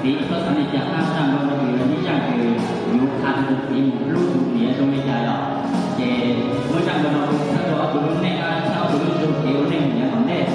Txiv txhob xav li cas, hab zaj nkaus no ces yog ib zaj kws yuav qha rau tus txiv mus hlub tus niam zoo li cas yom. Ces muab zaj nkaus no mus txhawb rau ob tug lub neej, txhawb ob tug lub ntsej kev ua neej nyob tom ntej.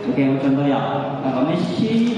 Ok, ua tsaug ntau yom, kom mej sib